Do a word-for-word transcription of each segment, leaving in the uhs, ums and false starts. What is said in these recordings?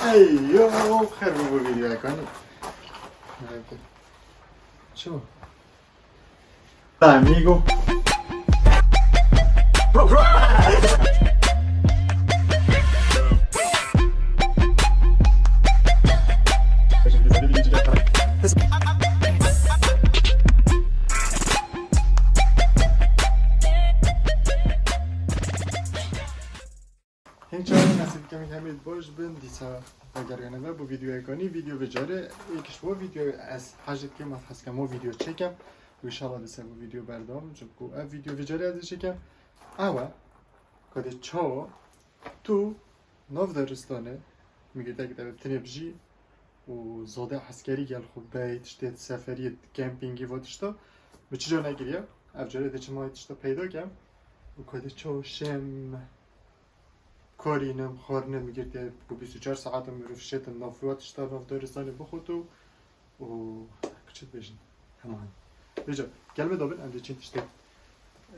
Ey yo, xêr bû vîdeoyekê. Çi bû? Amigo. Hên çawa, nesîb dikim hemî baş bin, dîsa vegeriyane ve bu videoya kanî, video vê carê, êk ji bo video ez hej dikim, ez hez dikim o video çêkim. Û înşallah dîsa bu video berdewam, çimku ev video vê carê ez ê çêkim. Ew e, kadê çawa tu nav daristanê, migirtek de tenê bijî û zade eskerî gel xwe bey, tiştê seferiyê, campingî, va tişta, bi çi ca negiriye? Ev carê dê çima tişta peyda kem û kadê çawa şem. Karînim, xwarinim girtiye ku bîst û çar saetan mirov şêtin nav wa tişta nav daristanê bixwit û, û çi dibêjin? Heman. Vêca, gel me dabin, em dê çin tiştê,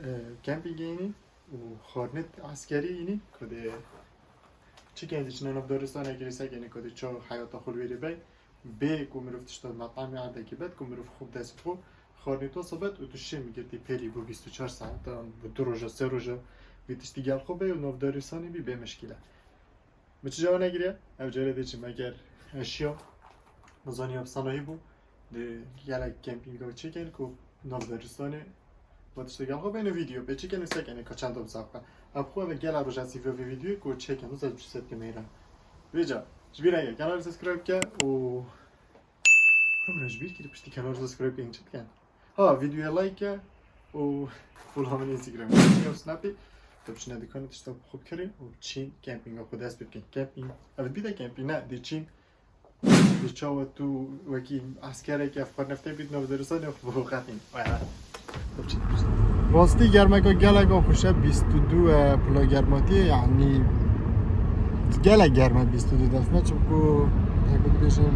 e, campingê înî û xwarinê eskerî înî, ku dê çi ken dê çin nav daristanê girîse kenê ku dê çawa heyata xwe li wêrê bey. Bê ku mirov tişta metamê erdekî bed, ku mirov xwe bi dest xwe xwarinê to sebet û tu şê migirtî pêrî bo bîst û çar saetan, bo du roja, sê roja vî tiştî gel xwe bê û navdaristanê bî bê mişkîle. Min çi cawa negiriye? Ev carê dê çim eger eşya, nizaniya bi sanahî bû, dê gelek campinga çêkin ku navdaristanê Vat işte gel xwe bêne video, pê çi kenê se kenê ka çend dom zaf be. Ev xwe ve gela roja sî vê videoyê ku çêken, zaf çi set ke meyran. Vêca, ji bîr neke, kanal subscribe ke û Hemre ji bîr kiri piştî kanal subscribe ke çi diken. Ha, videoya like ke û follow min Instagram. Instagram, Snap'î. Tu biçine dikane tişta xwe bikirî û çîn campinga xwe dest pê bikin. Camping, ev bî de camping ne, dê çîn Dê çawa tu wekî eskerek ev xwe nefte bît nav derisanê xwe bo qetîn. Rastî germeka geleka xweş e, bîst û du e pula germatiyê, yanî gelek germ e bîst û du def me, çimku heke dibêjin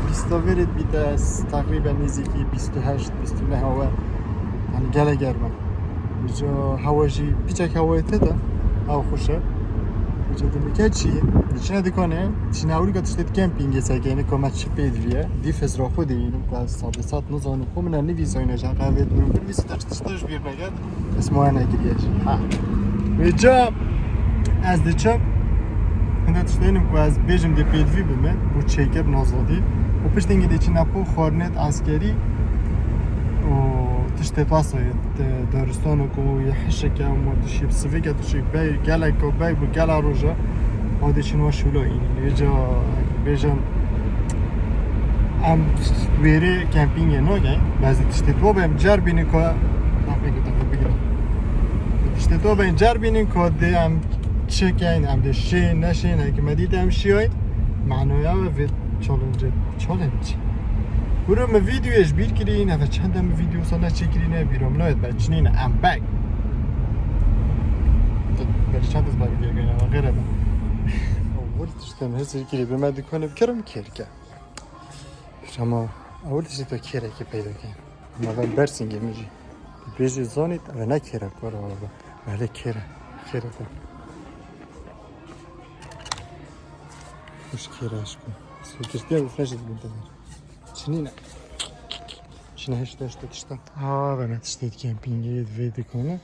bîst a vêrê dibîte, ez teqrîben nêzîkî bîst û heşt, bîst û neh awe, yanî gelek germ e. Îca hewa jî piçek hewayê tê de, ew xweş e. Îca tu dike çi? Diçine dikanê, çîne ewrîka tiştê di kempîngê sekenê, ka me çi pê diviye. Dî fizra xwe diyînim, ku ez sade sed nizanim, xwe min e nivîsayne, ji heqê vê mirovî nivîsî te çi tişta ji bîr neket. Ez muayene kiriye jî. Ha. Vêca ez diçim, hinde tiştênim ku ez bêjim dê pêdivî bime, bo çêkir nazadî. Û piştî hingî dê çîne xwe xwarinê eskerî û tiştê pasta ye, de-, daristano ku yê hişeke û ma tu şî bi sivike tu şî bey, gelek ku bey bu gela roja, ma dê çin wa şûlo înî. Vêca bêjim em wêrê kempîngê nagey, bezî tiştê tu bem cer bînin ku, tiştê tu bem cer bînin ku dê em çi keyn, em dê şên, neşên, heke me dît em şiyayîn, manoya ve vê challenge. Challenge. Bro, me videoyê ji bîr kirîn, eve çend em videosa neçêkirîne, bîra min nayet, be çinîne, em bek. Berî çend ez be videoyê kirîne, eve xêr e be. Ewil tiştê me hizir kirî, bi me dikane bikirim kêrke. Ama ewil tiştê to kêrekê peyda kên. Ama ben Bersingê min jî. Bêjî zanît, eve ne kêrek were, eve. Belê kêre. Xêre te. Hoş kêre aşko. Sokirtiye bu flash edin de. Çinîne. Çinîne hiç de işte tişta. Aa, ben tiştê kempingê vê dikone.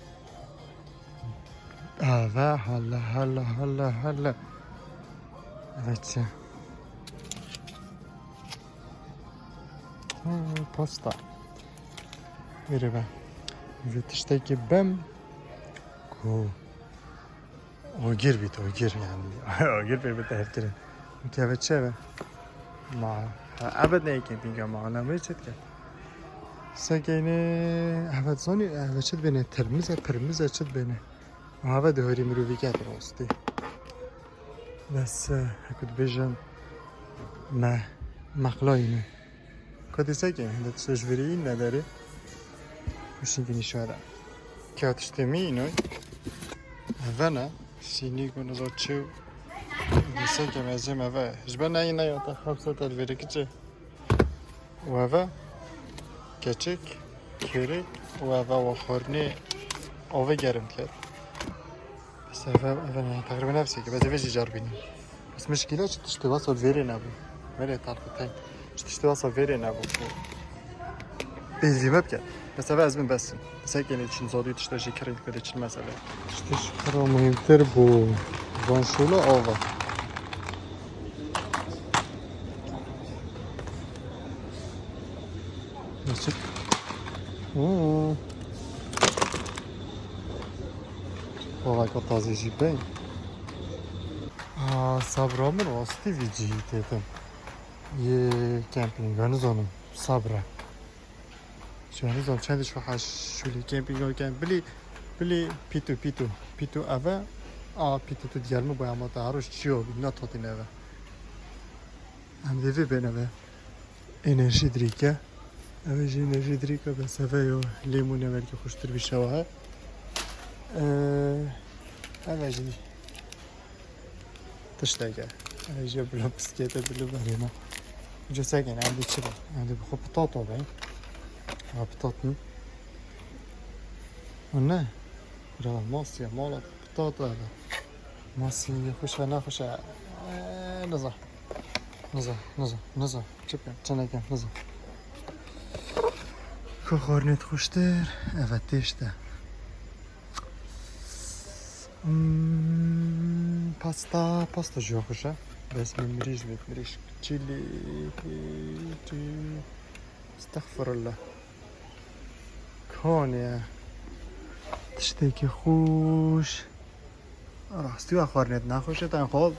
Eve hala, hala, hala, hala. Evet. Ha, pasta. Vere ben. Ve tiştekî bem. Ku. Ogir bît, ogir yani. Ogir pê bite her kirin. Keve çi ve? Ma, ha, ebed ne kempinga ma, ana me çet ke. Sekeyne, evet zoni, evet çet bene, termize, termize çet bene. Eve de horî mirovî ket rastî. Bes, e, heke dibêjin me meqlayî ne. Ka dîse ke hinde tişta ji virî ne derê. Û şinkî nîşa de. Ke tiştê me înoy. Eve ne. Sînî ku niza çi. Dîse ke mezê me ve. Ji ber neyî ne ya te hepsa te li vêrê kiçê. Û eve keçik, kêrik û eve wa xwarinê avê gerim diket. Bes eve, eve ne, teqrîben hepsê ki, bes eve jî car bînî. Ez mişkîle çi tiştê wesa vêrê nebû. Vêrê tartı teng. Çi tiştê wesa vêrê nebû. Pêzî me bike. Mesela ez bin besin. Mesela kênê çin zodî tişta jî kirî kode çin mesela. Tiştê ji kira muhîmtir bû. Van şûla ava. Neçik? Hmm. Ava ka tazê jî bey. Aa, sabra min rastî vî cihî têtin. Yê kempînga nizanim. Sabra. Şöyle nizanim çend şu ha şulî kempînga ken. Bilî, bilî pîtû, pîtû. Pîtû eve. A pîtû tu diğer mi boya ma ta roj çiyo. Bî natatîn eve. Em dê vê bên eve. Enerji drîke. Eve jî enerji drîke bes eve yo. Lêmûne belkî xuştir bî şewa he. Ee, eve jî tişteke. Eve jî bila piskete, bila berêna. Uca seken, em dê çi be? Em dê bi xwe pitata be. Ha, pitat mi? O ne? Bira, masiye, mala pitata be. Masiye xweş e, ne xweş e? Ee, niza. Niza, niza, niza. Çi bikim, çi nekim, niza. Ku xwarinê xweştir, eve têşte. Hmm, pasta, pasta jî xweş e. Bes min mirîş bêt, mirîş çilî, çi, estexfirullah. Kone. Tiştekî xweş. Rastî we xwarinê naxweş e, ten xwe.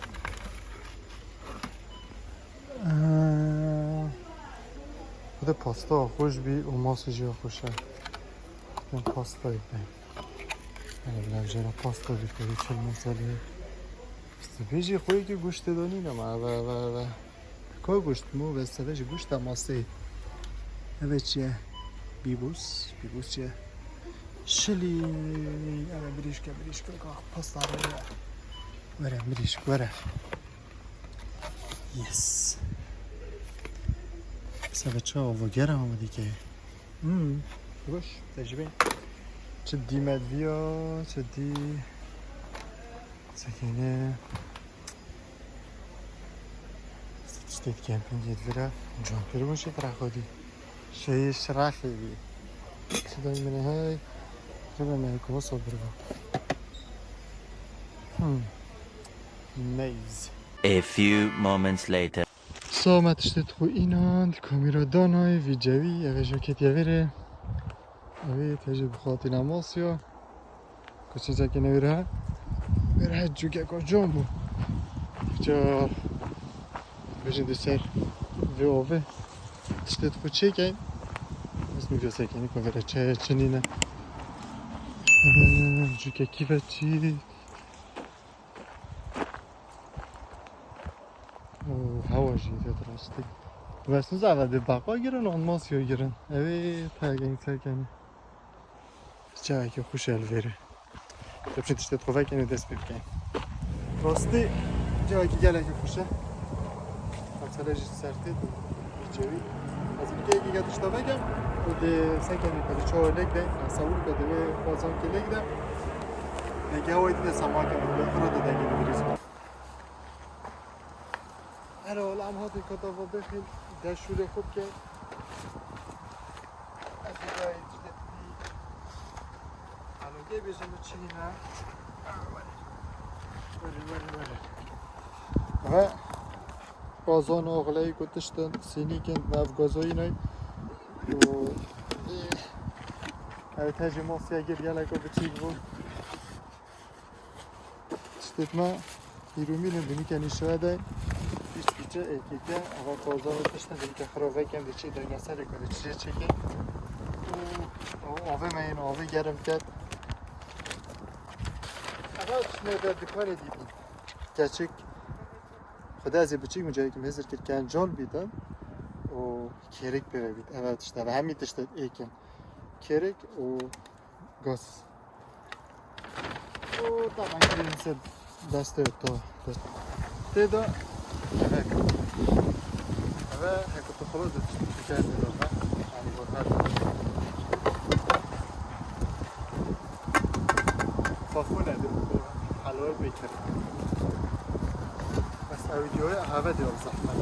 Ee, bu da pasta xweş bî û masî jî xweş e. Ten pasta bî. Hele bila jê re pasta bî, tabii çil meselê. Sibê jî xwe yekî goştê de nîne ma, eve, eve, eve. Ka goşt mu ve seve jî goşta masê. Eve çi ye? Bîbûs, bîbûs çi ye? Şilî. Eve mirîşke, mirîşke, ka pasta were. Were, mirîşk, were. Yes. Seve çi avo gere ama dike. Hmm, xweş, tecrübe. Çi dî medviya, çi dî sekine. Tiştê kempîngê divira can pêr bû, şi tira xwedî. Şeyi şiraxê bî. Çi dayî min hey. Çi be me heko sabir bû. Hmm. Maze. A few moments later. So me tiştê xwe înan, kamera danay, vî cewî, eve joketiye vêre. Eve tecrübe xatîna masya. Koçinca ke ne vêre. Vêre cûke ko com bû. Ca bejin di ser vê ove. Tiştê xwe çêkeyn. Ez mi vê sekenî ko vêre çi çi nîne. Cûke kîve çî. Oo, hewa jî tê rastî. Wes nizave dê baqa girin, an masya girin. Ewê tagên sekenî. Çayekî xweş e li vêrê. Te biçin tiştê xwe vekin û dest pê bikin. Rastî cayekî gelekî xweş e. Mesela jî ser tê, cewî. Ez bi keyekî tişta vekim û dê sekenî xwe dê çawa lêk de, sewirka dê wê xwazan kê lêk de. Eke hewayê dide sema ke bi xwe de dengê bi birîz. Ero, wela em hatin kota Vabêxîn, de şûlê xwe bike. Ez ê gayê cide dî. Alo, gê bêje min çi hîne? Were, were, were. Ve bazan oxleyî ku tiştin, sînîkin, me ev gazoyînay. Û ev tecî masiya gir geleko biçîk bû. Tiştêt me hîrûmîn û binîke nîşoye de. Pîç pîçe êkîke, ava toza ve tiştin binîke xiro vekem de çî dayne serê ku de çî çêkê. Û, û avê me yên avê gerim ket. Ava tiştine de dikanê dîtî. Keçik. Xwedê ez ê biçîk min cayekî hizir kir ken can bîtin. Û kêrik pê ve bît. Eve tişt, eve hemî tişt êkin. Kêrik û gaz. Û taban girên ser destê to. Tê de eve. Eve heko tu xolo de tişt diker tê de be. Yanî bu her. Fafûne de bu. Helwa pê kir. Bes Ev videoya heve de zehmet.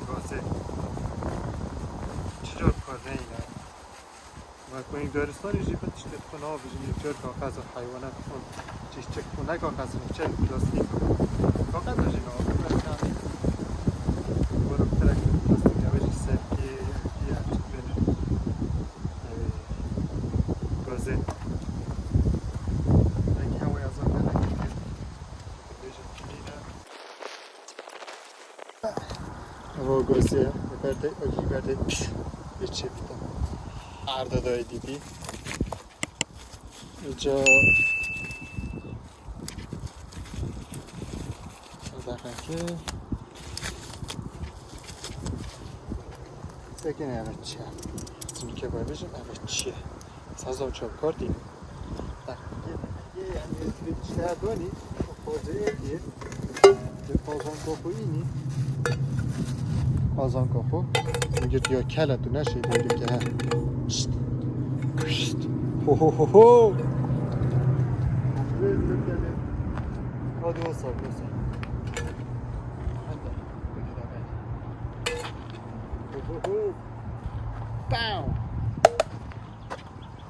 Gazê. Çi car kar neyne. Ve koyun garistanî jî bi tiştê xwe nabijin, li car kaxez û heywanat xwe, çîçek xwe ne kaxez, çek plastik. Kaxez jî ne, mesela, boro trek plastik, ev jî serkê, ev jî ev çi bêne. Ev gazê. Belkî hewaya zaf gelek. Bêjin kirîne. Ava gazê, berdê, agî berdê, pişt, pêçê bîte. Arda da dîtî. Îca. Dereke. Sekine evet çi. Şimdi ke bêjim evet çi. Sazon çok kortî. Bak, ye, ye, yani, işte, doni, koca ye, ye. Ye, pazan koku ini. Pazan koku. Git ya kele tu ne şey dedi ki, ha. Şşt. Şşt. Ho, ho, ho, ho. Hadi olsa, olsa. Hadi. Ho, ho, ho. Pow.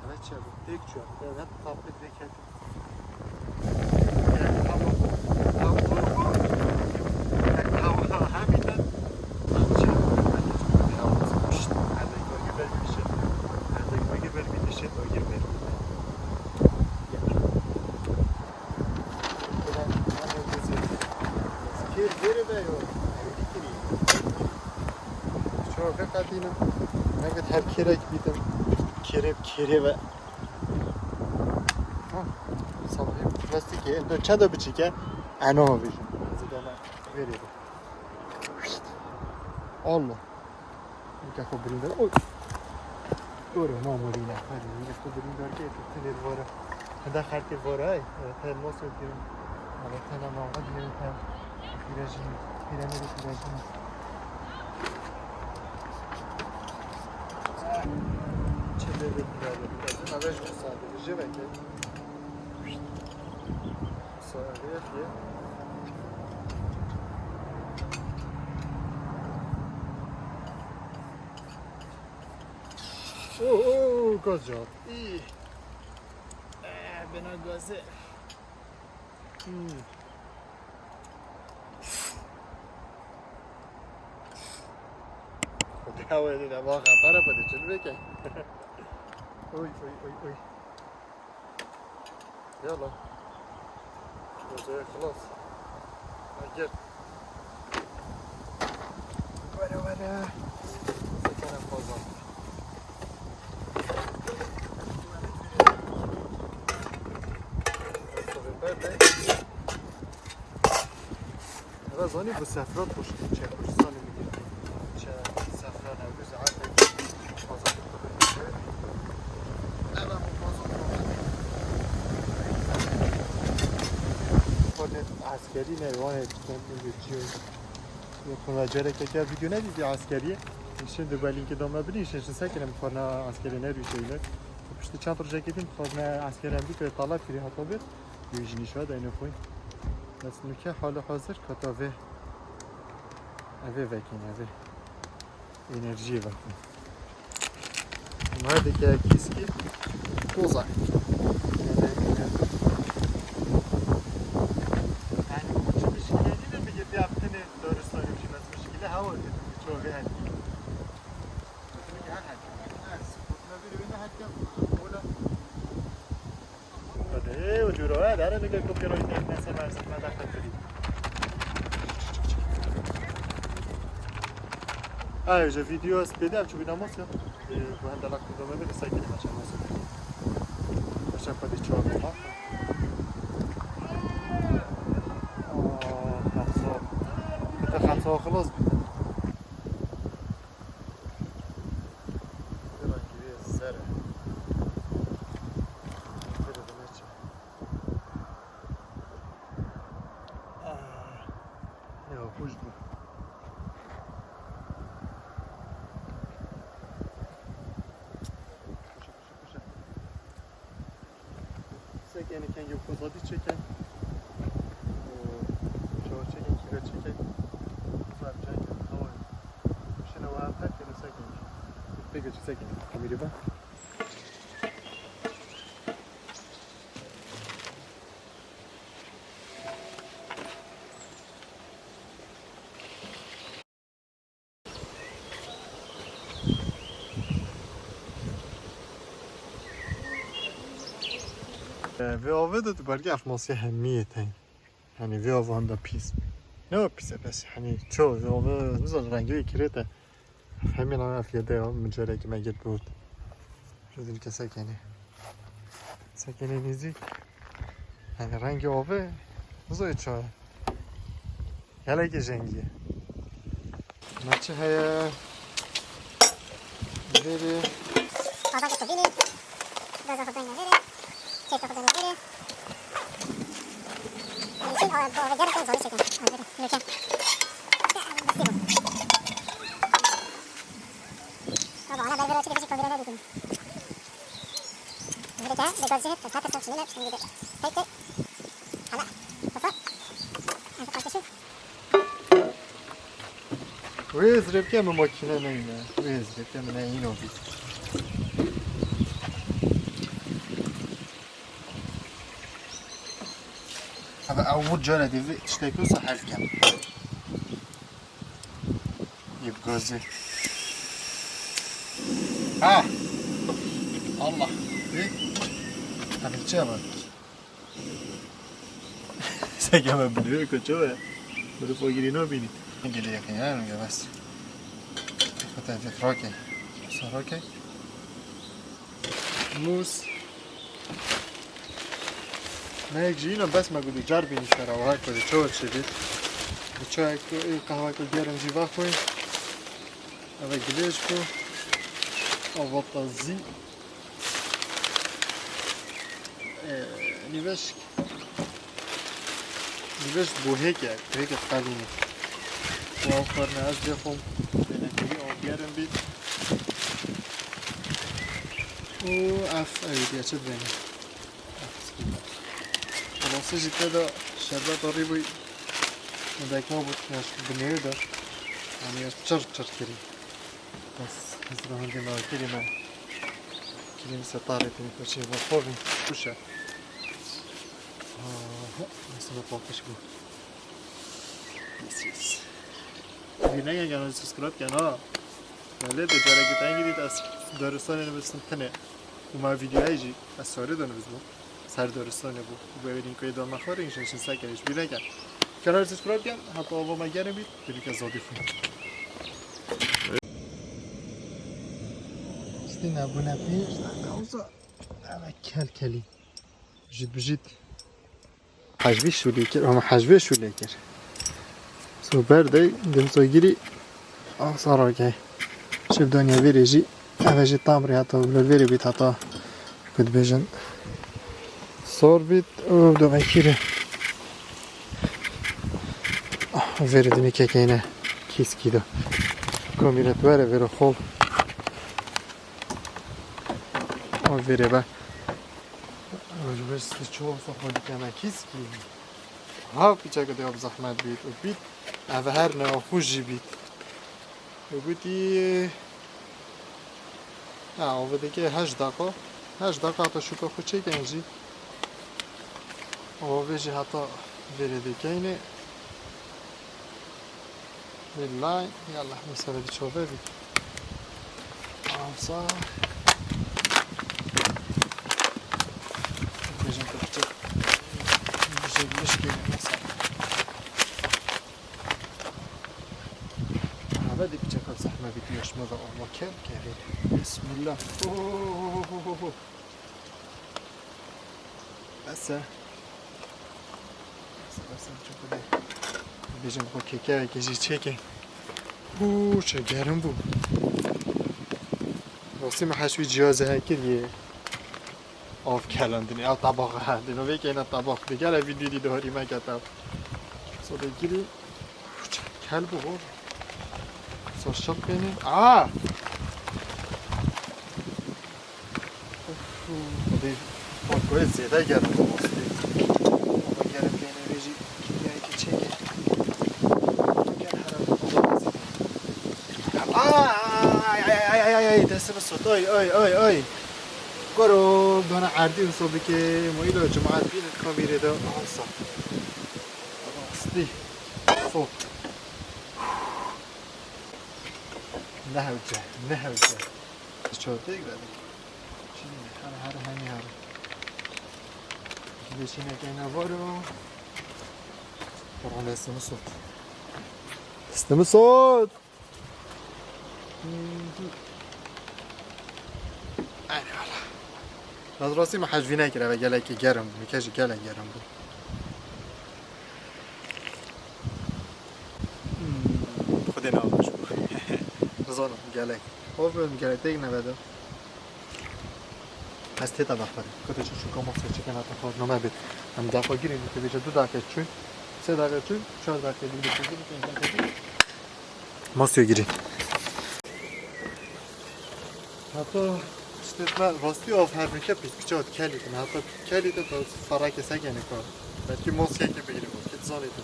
Evet, çabuk. Tek çuval. Evet, tatlı bir de kedi. Şoke qetînim. Neket her kêrek bîtim. Kêrê, kêrê ve. Ha, sabahî plastikê, ento çendo biçîk e? Eno bêjim. Ez ê deme verê de. Allah. Nika xwe birîndar. Oy. Dur, ma morîne. Hadi, nika xwe birîndar ke, tu tinê vara. Heda xerkê vara, ay. Te nasıl diyorum? Ama te nama, hadi yürü te. Virajını, virajını, virajını. Çi bebe, bebe, bebe. Eve ji sadece beke. Müsaade et ye. Oo, oo, gaz cevap. İyi. Ee, bena gazı. Hmm. Xwedê ew ê dî dema xetara xwe dê çil bike. Oy, oy, oy, oy. Yala. Gazê xilas. Agir. Were, were. Sekene fazla. Eve zanî bi sefra Koş-, çe Kurdistanê min girtî. Çe sefra Newroz Arfek pazar. Eve bu pazar. Xornet eskerî ne, wane kempîngê çi yo. Yo, xona carekeke video nedîtî eskerî. Şimdi ben linki dame bilin, şimdi sekinim xona eskerî ne rüyseyle. Pişti çend rojekê din xona eskerî em dî talep kirî hata bir. Yû jî nîşa dayne xwe. Bes nûke hali hazir kata vê. Evê vekîn, evê. Enerjiyê vekîn. Merdeke kîskî toza. Yani, çi mişkile nîne, bigê bir yaptığını doğrusu öyle bir şey. Bes mişkile hava kötü, çoğu bir her. Her her. Her spor. Ne bir, ne her. Hadi, ucuro, he, dere mi gel kopya rojda ne sever, sen ne dakika kırayım. Ay, je video spedi, am çubi namas ya. E, bu hem dalak kudome bir saygı ne maça nasıl. Maça padi çoğu ama. Aa, hamsa. Kıta hamsa xalas. Rengî wê zer e. Vê de ne çi? Ah, ya xweş bû. Xweş e, xweş e, xweş e. Sek yani kengê xwe zadî çeken. Geçsek kamerayı ben. Ee, Vê avê de tu belkî ev masî hemiyê te. Hani vê avê handa pîs. Ne o pîs e bes. Hani çoğu vê avê nizan rengê kirê te. Hemî name ev yede ya. Micarekî me girt bot. Şöyle kesekenê. Sekenê nêzîk. Hani rengê avê. Nizan çawa. Gelekî jengî ye. Me çi heye? Verê. Qazakê xwe bînî. Gaza xwe dayne verê. Kêfê xwe dayne verê. Yanî çî, a, bu, bu gerek zor çekin. Ay, verê. Lütfen. Besti bu. Baba, ana berber açı da bizi kandırana dedim. Verê ke, de gazı hep, zaten sen şimdi ne yaptın gibi. Peki. Hala. Kafa. Kafa şu. Wê ez rê bike min makîne neyne. Wê ez rê bike min neyîno bî. Hebe ew vur cara dê vê tiştek wisa hel kem. Yê bi gazê. Ha! Allah! Ê! Hebe çi hebe? Seke me binêre ku çawa ye? Mirov agirî nabînî. Gelê yekê ya, ya bes. Xwe te vê rake. Sa rake. Mûs. Me yek jî îno bes me gudî car bînî sera wiha ku çawa çêbî. Çayek ku ê qehwek ku germ jî vexwî. Eve gilêj ku. Ava tazî. Ee, nîveş, nîveş buhêke, buhêke qelînî. Û ew xwarine ez dê xwim, dêne kevî av gerim bît. Û ev, ev diye çi dibêne? Ev, Xelası jî te de şerbet arî bûy. Mendek ma bû, yaş binêr de. Yani çir çir kirî. Bes, ez rahandê me kirî me. Kirî se tarê têne koçê me xovî. Kuşe. Aha, nasıl paqij bu? Yes, yes. Bîne gel, gel, subscribe gel ha. Belê de carekî tengî dît ez daristanê nivîsim tine. Û me vîdyoyê jî ez sarê de nivîsbû. Ser daristanê bû. Û bi lînkê de me xwarin jî şin sekere ji bîne gel. Kanal subscribe gel, heta ava me gene bît, dibike zadî xwe. Stî nebûne pêş, da dawza. Eve kelkelî. Jît bi jît. Hejbî şûlî kir, ama hejbê şûlê kir. So berdey, dê so girî, ah, sarake. Şev danya verê jî, eve jî tam rê hata, vîle verê bît hata, ku dibêjin, sor bît, û do vekirî. Ah, verê dinê kekeyne, kîskî de. Komîret were verê xol. O verê be. Ji ber sê çar sax xwe dikeme kîskî. Ha piçeke de bi zehmet bît û bît. Ev her ne xwe jî bît. Û gotî, ha, o vedeke heşt daqa. Heşt daqa heta şûka xwe çêkin jî. O vê jî heta verê dikeyne. Villay, yallah, mesele di çove bî. Amsa. Bêjin tu piçek. Bêjin mişkê mesela. Hebe di piçek zehme bî, yaşma da Allah kel kevir. Bismillah. Oh, oh, oh, oh, oh. Bes e. Bes e, bes e, çok öyle. Bêjim xwe kekeyekê jî çêke. Hû, çi gerim bû. Rastî me heşwî cihazê hekir yê av kelandinê, ew tabaxa hendin. Vê keyna tabak digere vîdyo dî diharî me kete. Sodê girî. Kel bû hol. Sar şap bêne. Aa! Of, Xwedê, Xwedê zêde germ bû rastî. Ama germ bêne vê jî kîmyayekî çêke. Gel herhalde baba zêde. Ay, ay, ay, ay, ay, ay. Ey, destê min sot, ay, ay, ay, ay. Goro, dana erdî wisa bike, ma îla cemaet bînin kamîrê de, aha sa. Rastî, sot. Ne hewce, ne hewce. Çotêk verin. Çinî, her, her, hemî her. Şimdi çinekeyne var o. Tamam, destê min sot. Destê min sot. Eyvallah. Ez rastî min hej vî nekir, eve gelekî germ bû, min kejî gelek germ bû. Hmm, Xwedê ne baş bû. Nizanim, gelek. Of, gelek têk nevede. Ez tê te bexwedim. Ku tu çi çûka masê çi kena te xwar name bit. Em daxwe girîn, tu bêje du daqe çûn, sê daqe çûn, çar daqe dî, pênc daqe dî. Masê girîn. Heta işte me rastî av her neke pîs piçat kelî din. Heta kelî de da ferrake sekenê ka. Belkî masiyeke bigirî bû. Kit zanî tu.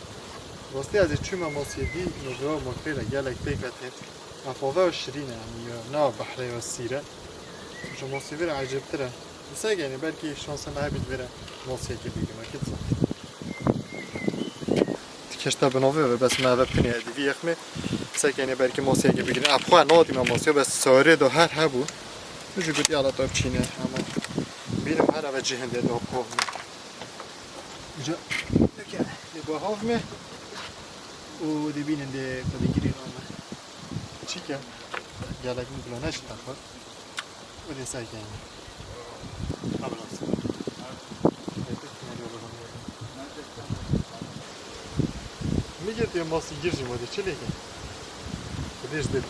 Rastî ez ê çûme masiyê dî, nojeva makrêle gelek pêk ve tên. Ev ave şirîn e, yanî ya, na behrê ya sîr e. Ji masî vê re ecêbtir e. Sekenê belkî şansa me hebît vê re masiyeke bigirî. Me kit zanî. Tikeşte bi navê ve, bes me eve pinê edî vî yexmê. Sekenê belkî masiyekê bigirîn. Ev xwe nadîme masiya, bes sarê de her hebû. Ji gotî ala tav çîne, ama bînim her eve cihên de da xwe. Ca, lê bu hav me. Û dibînin de xwe digirî rame. Çîke? Gelek min bila neşita xwe. Û dê ser keyne. Ambulans. Mi girtiye masî gir jî modê çi lêke? Xwedê ji dil.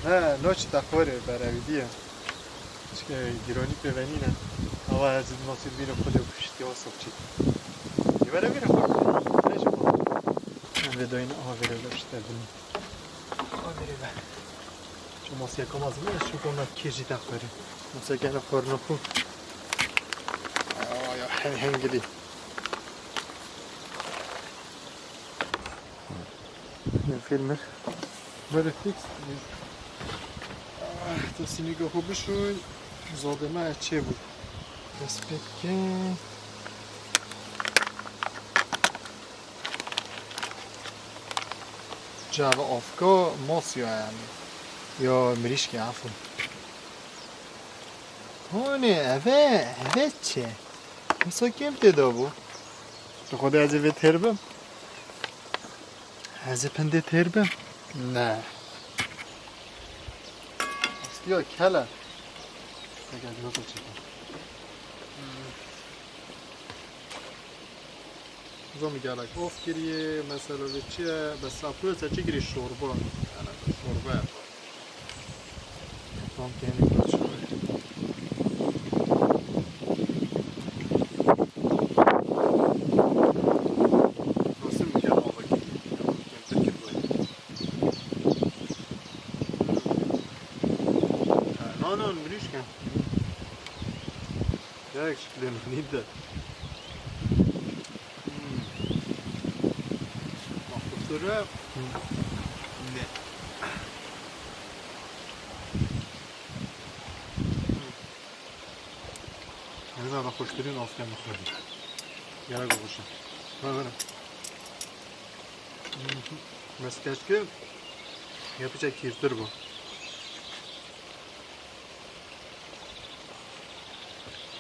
He, no çi te xwarê berevî diye. Çike gironî pê venîne. Ama ez masî bîne xwedê piştiya sokçî. Ê were vîre xwe. Ne ji xwe. Em vê dayîne, aha vêre de işte bin. Aha vêre be. Çi masiyeka mezin e, şu kona kê jî te xweri. Mesela gene xwarina xwe. Aya, hen-, hengilî. Ne filmir. Böyle fix. Ah, tu sinîga xwe bişûy. Zademe çê bû. Dest pê dikin. Cava ofka mos ya yani. Ya mirîşkê, afû. Honê, eve, eve çi? Wisa kêm tê de bû. Tu xwedê ez ê vê têr bim? Ez ê pindê têr bim? Ne. Astiya kele. Peki, ez nasıl çekeyim? Zomî gelek of kiriye, mesela vê çi ye? Bes sapûrê te çi kiriye? Şorba. Yani şorba yapar. Tam kendi kaçıyor. Nasıl mı geldi? Bak, kempir gibi. Ha, no, no, mirîşken. Gerek şekilde nîde. Hmm. Bak, bu soru. Hmm. Ne? Hêza ve xweştirîn askên xwedî. Gerek xweş e. Ver, ver. Mes keşke ya piçek kîrtir bû.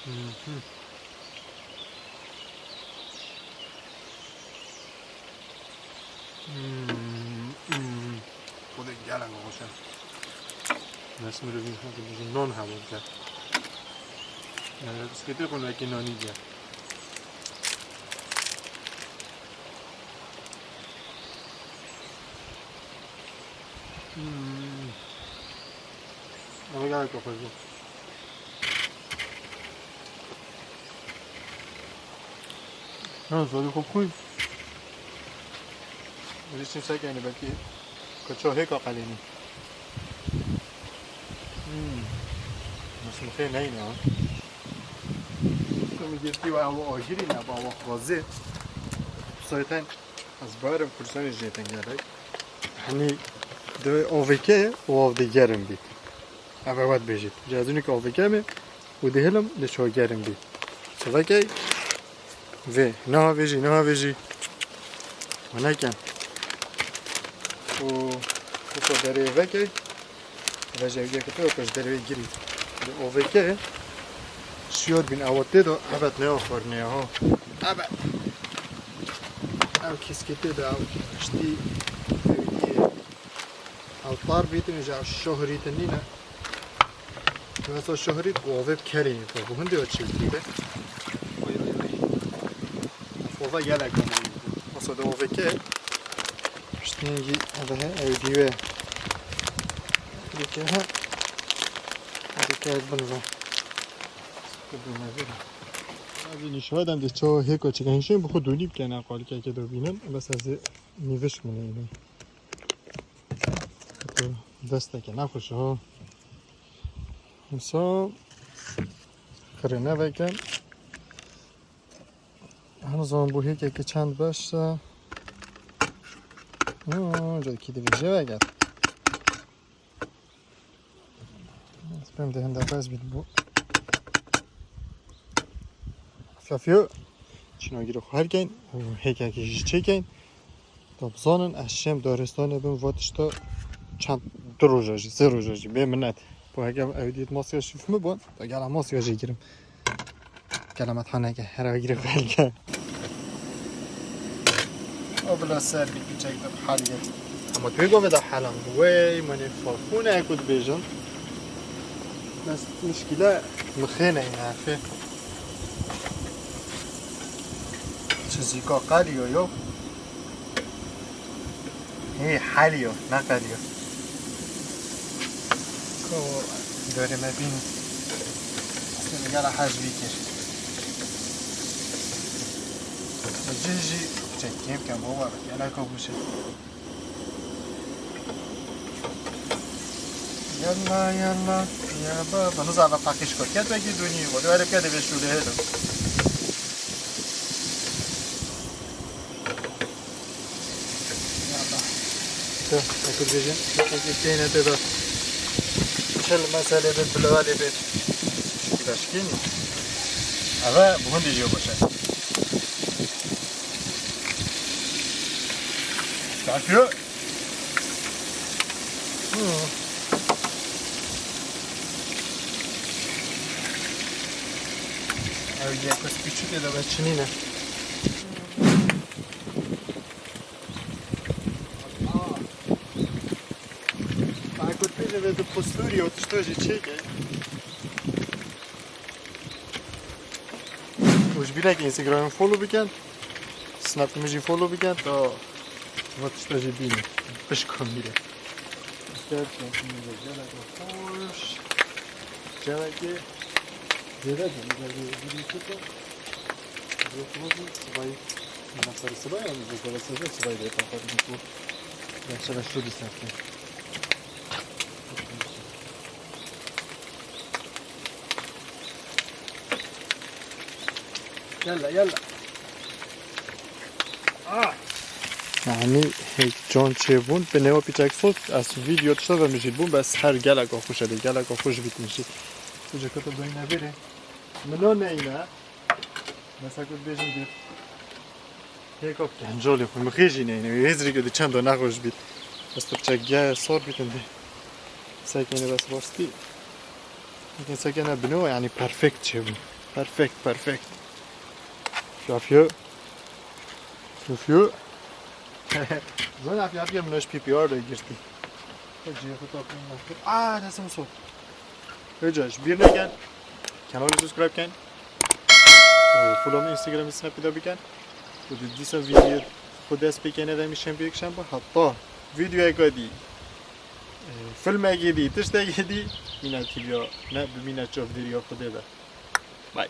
Mhm. Hmm, hmm. Xwedê gelek xweş e. Dest mirovî heke bijî non hewar ke. Yani bisketê xwe wekî nanî diye. Hmm. Ama gelek xweş bû. Ha, zarî xwe xwî. Rîsî sekenî belkî kaça hêka qelênî. Hmm. Nasıl xê neyne ha. Kımı girdi ve ama o girine baba fazla. Zaten az bağırım kursanı zaten gerek. Hani Divê avêke û av dê germ bît. Ev e we dibêjît. Cezûnî ki avêke me û dihilim li çawa germ bî. Çi vekey? Vê. Niha vêjî, niha vêjî. Hûn nekin. Û wisa derê vekey. Ve jevgeke te weke ji derê girî. Li avêke şiyar bîn ewa tê de ebed neya xwarinê ha. Ebed. Ev kêskê tê de ew piştî ewîdiyê. Ew tar bîtin ji ew şohrîtin nîne. Mesela şohrît û avê bi kerê yê. Bu hindê ve çêkî be. Oy, oy, oy. Ova gelek. Mesela de avê ke. Piştî yî eve he, ew dî we. Dike he. Dike bin ve. Kurdum ev. Abi nişwe dem de ço hêko çiken şin, bu xwe dûnî bikene, qalike ke do bînin. Bes ez ê nîviş min ê. Desteke nexweş ha. Wisa xirêne veke. Her zaman bu hêkeke çend beş e. Oo, cekî divê jê veke. Pêm de hinde bes bît bu. Fiyafiyo. Çînagîrê xwe herkeyn û hêkekî jî çêkeyn. Da bizanin ez şêm daristanê bim va tişta çend du roja jî, sê roja jî bê minet. Bu heke ew dît masya şîf mi bûn? Da gela masya jî girim. Kelemet haneke, her agirê xelke. O bila ser bir piçek de haliye. Ama tu gove da halam. Wey, mani farkune ku dibêjin. Bes muşkile mixêne yine, fê. Çizîka qaliyo yo. Hê, heliyo, ne qaliyo. Ko dorê me bîn. Sê gela hej bî kir. Cih jî çek kêm kem baba. Gela ko bûşe. Yalla, yalla, ya baba. Niza ve paqîş ko. Ket vekî dunî. Wele wele kede ve şûlê hêlo. Yalla. Tu, aku dibêjin, tu têne tê de. Çil meselê bê, bilgalê bê. Şikî de şikîn. Eve, bu hindî jî baş e. Şikî. Ew yek spîçûkê de be çinîne. Ay, kotbêje ve tu postûrî û tişta jî çêke. Û ji bîrek Instagramê follow bikin. Snapê min jî follow bikin. Ta va tişta jî bînin. Pişk bîre. Gelek xweş. Gelekê. Zêde de, zêde de, zêde de. Zêde de, sibayî. Mesela sibayî, yani, zêde de, sibayî de, sibayî de, sibayî de. Mesela şurada serpil. Yalla, yalla. Ah! Yani, hek can çêbûn, bi nêwa piçek sot, ez video tişta ve mijîl bûn, bes her gelek xweş e, gelek xweş bît mijîl. Bu ceket de yine biri. Min o neyine? Mesela ku dibêjin dê. Hêka gencalê xwe, min xêjî neyne. Wê hêzirî ku di çend de nexweş bît. Ez tu piçek gel sor bîtin dê. Sekene bes rastî. Sekene bino yani perfect çêbû. Perfect, perfect. Fiyafiyo. Fiyafiyo. Zana fiyafiyo min eş P P R de girtî. Hecî xwe tapin nakir. Aa, destê min sot. Hêca ji bîr nekin. Kanalê subscribe kin. Follow min Instagram û Snapê de bikin. Û di dîsa vîdyoyê xwe dest pê kene ve min şem pêk şem be. Heta vîdyoyeka dî. Filmekê dî, tiştekê dî. Mîna T V'ya ne bi mîna çavdêriya Xwedê be. Bye.